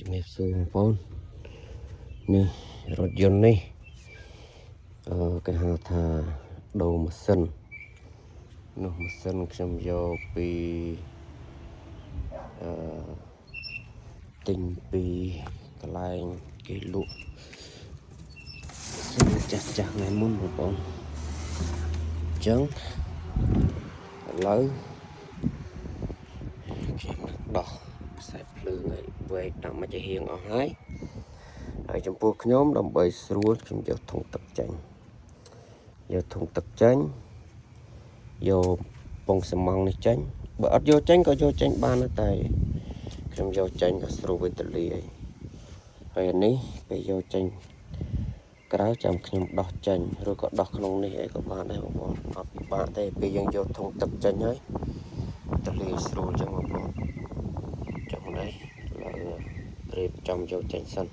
ជំរាបសួរបងប្អូននេះរថយន្តនេះអឺគេហៅថាដូរម៉ាស៊ីននោះម៉ាស៊ីនខ្ញុំយកពីអឺទិញពីកន្លែងគេលក់ម៉ាស៊ីនចាស់ចាស់ថ្ងៃមុនបងប្អូនអញ្ចឹងឥឡូវខ្ញុំនឹងដោះខ្សែភ្លើងឲ្យវែកដាក់មកជាហៀងអស់ហើយហើយចំពោះខ្ញុំដើម្បីស្រួលខ្ញុំយកធុងទឹកចេញយកធុងទឹកចេញយកពងសំងនេះចេញបើអត់យកចេញក៏យកចេញបានដែរតែខ្ញុំយកចេញក៏ស្រួលវេទលាយហើយអានេះពេលយកចេញក្រៅចាំខ្ញុំដោះចេញឬក៏ដោះក្នុងនេះអីក៏បានដែរបងប្អូនអត់ពិបាកទេពេលយើងយកធុងទឹកចេញហើយតលាយស្រួលចឹងបងប្អូនចុះនេះឥឡូវរៀបចំយកចេញសិន។